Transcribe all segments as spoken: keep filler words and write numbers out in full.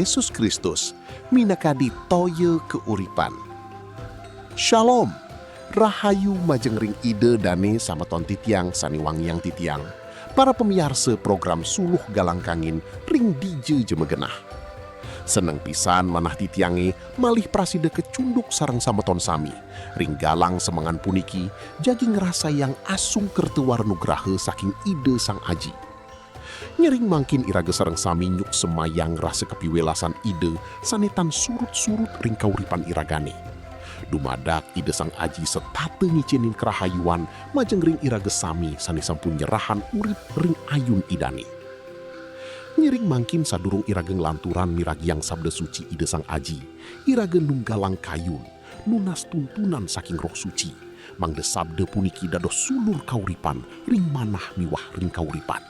Yesus Kristus, minakadi toya kauripan. Shalom! Rahayu majeng ring Ida dane samaton titiang sane wangiang titiang, para pamiarsa program Suluh Galang Kangin ring dija ja magenah. Seneng pisan manah titiange malih prasida kacunduk sareng samaton sami ring galang semengan puniki, jagi ngrasayang asung kerta wara nugraha saking Ida Sang Aji. Ngiring mangkin iraga sareng sami nyuksemayang rasa kapiwelasan Ida sane tan surut-surut ring kauripan iragane. Dumadak Ida Sang Aji setata ngicenin karahayuan majeng ring iraga sami sane sampun nyerahang urip ring ayun Idane. Ngiring mangkin sadurung iraga nglanturang miragiang sabda suci Ida Sang Aji, iraga nunggalang kayun, nunas tuntunan saking Roh Suci, mangda sabda puniki dados sulur kauripan ring manah miwah ring kauripan.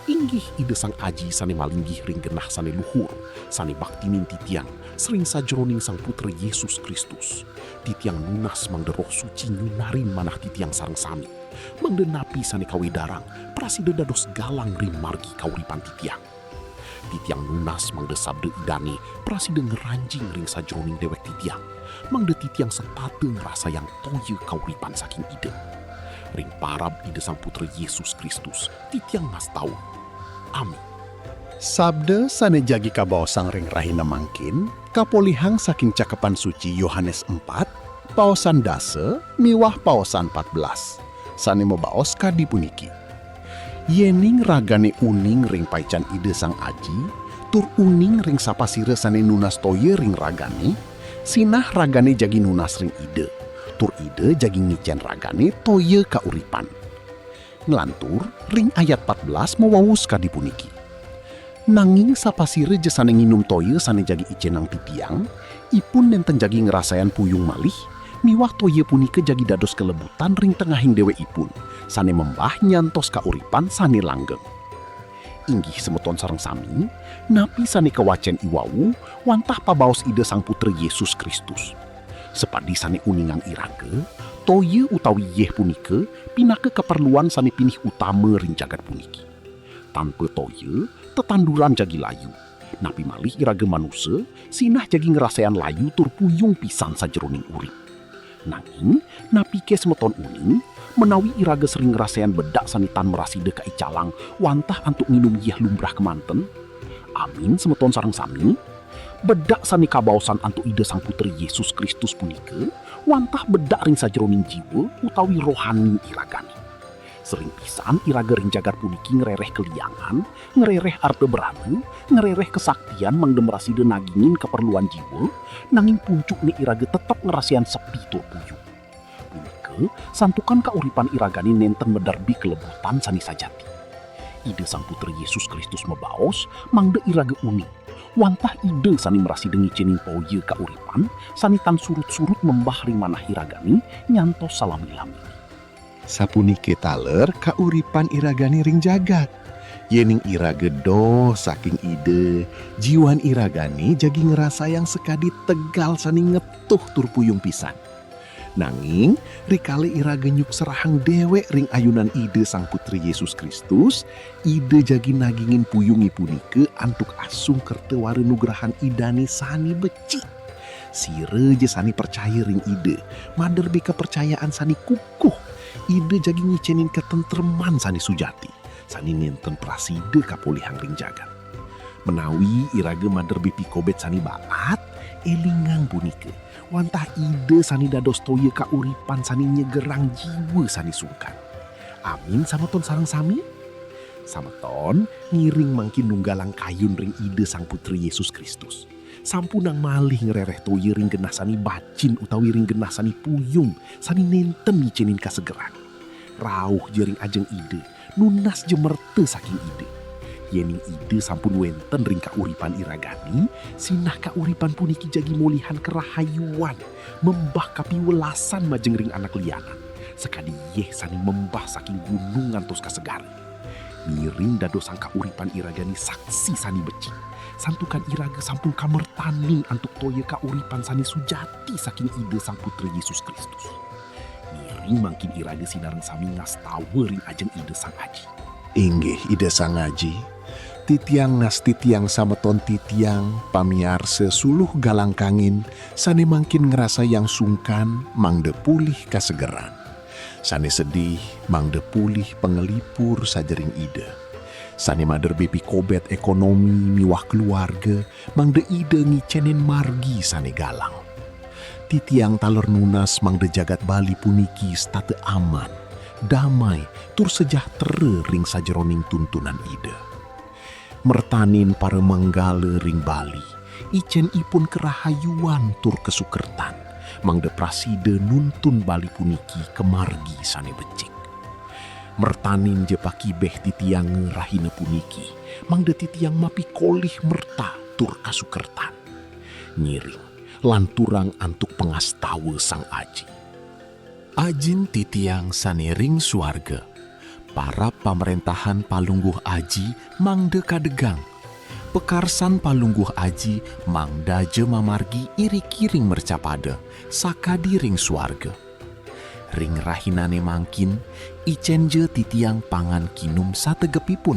Inggih Ida Sang Aji sane malinggih ring genah sane luhur, sane baktinin titiang, sering sajeroning Sang Putra Yesus Kristus. Titiang nunas mangda Roh Suci nyunarin manah titiang sareng sami, mangda napi sane kawedarang prasida dados galang ring margi kauripan titiang. Titiang nunas mangda sabda Idane prasida ngranjing ring sajeroning dewek titiang, mangda titiang setata ngrasayang toya kauripan saking Ida. Ring parab Ida Sang Putra Yesus Kristus, titiang ngastawa. Amin. Sabda sane jagi kabaosang ring rahina mangkin kapolihang saking Cakepan Suci Yohanes empat, paosan dasa miwah paosan patbelas, sane mabaos kadi puniki: Yening ragane uning ring paican Ida Sang Aji, tur uning ring sapasira sane nunas toya ring ragane, sinah ragane jagi nunas ring Ida, tur Ida jagi ngicen ragane toya kauripan. Nglantur ring ayat patbelas mawaos kadi puniki: Nanging sapasira ja sane nginum toya sane jagi icenang titiang, ipun nenten jagi ngrasayan puyung malih, miwah toya punika jagi dados kalebutan ring tengahing dewekipun, sane membah nyantos kauripan sane langgeng. Inggih semeton sareng sami, napi sane kawacen iwau wantah pabaos Ida Sang Putra Yesus Kristus. Sapadi sane uningang iraga, toya utawi yeh punika pinaka kaperluan sane pinih utama ring jagat puniki. Tanpa toya, tetanduran jagi layu. Napi malih iraga manusa, sinah jagi ngrasayan layu tur puyung pisan sajeroning urip. Nanging, napike semeton uning, menawi iraga sering ngrasayan bedak sane tan mrasida kaicalang wantah antuk nginum yeh lumbrah kemanten? Amin, semeton sareng sami. Bedak sane kabaosan antuk Ida Sang Putra Yesus Kristus punika, wantah bedak ring sajeroning jiwa utawi rohani iragane. Sering pisan iraga ring jagat puniki ngrereh kaliangan, ngrereh arta brana, ngrereh kesaktian mangda mrasida nagingin kaperluan jiwa, nanging puncukne iraga tetep ngrasayan sepi tur puyung. Punika santukan kauripan iragane nenten maderbe kalebutan sane sajati. Ida Sang Putra Yesus Kristus mabaos mangda iraga uning, wantah Ida sane mrasida ngicenin toya kauripan sane tan surut-surut membah ring manah iragane nyantos salami-lamine. Sapuniki taler kauripan iragane ring jagat. Yening iraga doh saking Ida, jiwan iragane jagi ngrasayang sakadi tegal sane ngetuh tur puyung pisan. Nanging, rikala iraga nyukserahang dewek ring ayunan Ida Sang Putra Yesus Kristus, Ida jagi nagingin puyunge punika antuk asung kerta wara nugrahan Idane sane becik. Sira ja sane pracaya ring Ida, maderbe kapercayaan sane kukuh, Ida jagi ngicenin katentreman sane sujati, sane nenten prasida kapolihang ring jagat. Menawi iraga maderbe pikobet sane baat, elingang punika, wantah Ida sane dados toya kauripan sane nyegerang jiwa sane sungkan. Amin, samaton sareng sami. Samaton, ngiring mangkin nunggalang kayun ring Ida Sang Putra Yesus Kristus. Sampunang malih ngrereh toya ring genah sane bacin utawi ring genah sane puyung, sane nenten ngicenin kasegeran. Rauh ja ring ajeng Ida, nunas ja merta saking Ida. Yening Ida sampun wenten ring kauripan iragane, sinah kauripan puniki jagi molihan karahayuan, membah kapiwelasan majeng ring anak lianan, sakadi yeh sane membah saking gunung ngantos ka segara. Ngiring dadosang kauripan iragane saksi sane becik, santukan iraga sampun kamertanin antuk toya kauripan sane sujati saking Ida Sang Putra Yesus Kristus. Ngiring mangkin iraga sinareng sami ngastawa ring ajeng Ida Sang Aji. Inggih Ida Sang Aji, Titiang ngastitiang sameton titiang, pamiarsa suluh galang kangin, sane mangkin ngrasayang sungkan, mangda pulih kasegeran. Sane sedih, mangda pulih panglipur sajering Ida. Sane mader bepi kobet ekonomi miwah keluarga, mangda Ida ngicenin margi sane galang. Titiang taler nunas mangda jagat Bali puniki setata aman, damai, tur sejahtera ring sajeroning tuntunan Ida. Mertanin paramanggala ring Bali, icen ipun karahayuan tur kasukertan, mangda prasida nuntun Bali puniki ka margi sane becik. Mertanin ja pakibeh titiang rahina puniki, mangda titiang mapikolih merta tur kasukertan. Ngiring, lanturang antuk pangastawa Sang Aji. Ajin titiang sane ring suarga, parab pamrentahan Palungguh Aji mangda kadegang. Pakarsan Palungguh Aji mangda ja mamargi iriki ring mercapada, sakadi ring suarga. Ring rahinane mangkin, icen ja titiang pangan kinum sategepipun.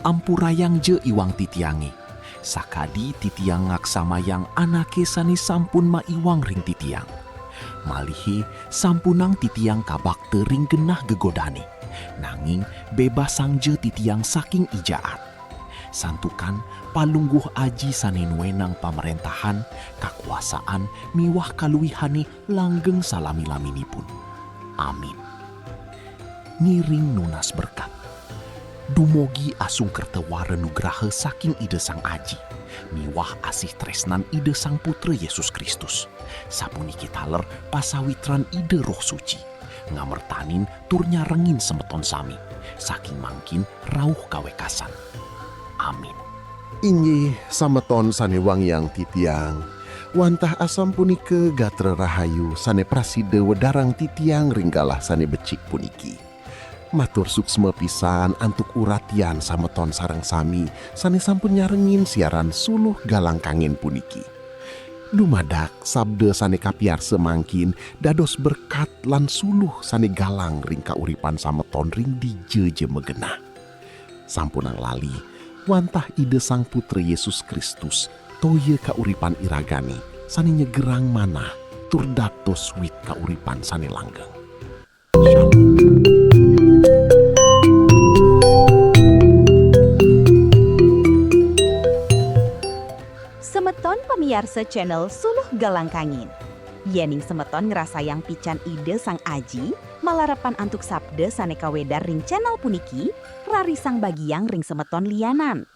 Ampurayang ja iwang titiange, sakadi titiang ngaksamayang anake sane sampun maiwang ring titiang. Malihe sampunang titiang kabakta ring genah gegodane, nanging bebasang ja titiang saking i jaat. Santukan Palungguh Aji sane nuenang pamrentahan, kakuasaan, miwah kaluihane langgeng salami-laminipun. Amin. Ngiring nunas berkat. Dumugi asung kerta wara nugraha saking Ida Sang Aji, miwah asih tresnan Ida Sang Putra Yesus Kristus. Sapuniki taler pasawitran Ida Roh Suci, ngamertanin tur nyarengin semeton sami, saking mangkin rauh kawekasan. Amin. Inggih, sameton sane wangiang titiang, wantah asapunika gatra rahayu sane prasida wedarang titiang ring galah sane becik puniki. Matur suksma pisan antuk uratian sameton sareng sami sane sampun nyarengin siaran suluh galang kangin puniki. Dumadak sabda sane kapiarsa mangkin dados berkat lan suluh sane galang ring kauripan sameton ring dija ja magenah. Sampunang lali, wantah Ida Sang Putra Yesus Kristus toya kauripan iragane sane nyegerang manah tur dados wit kauripan sane langgeng. Shalom. Semeton pamiarsa channel Suluh Galang Kangin. Yening semeton ngrasayang pican Ida Sang Aji, malarapan antuk sabda sane kawedar ring channel puniki, rarisang bagiang ring semeton lianan.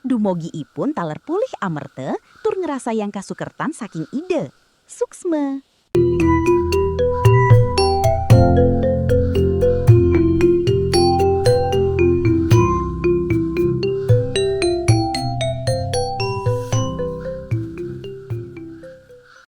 Dumugi ipun taler pulih amerta tur ngrasayang kasukertan saking Ida. Suksma.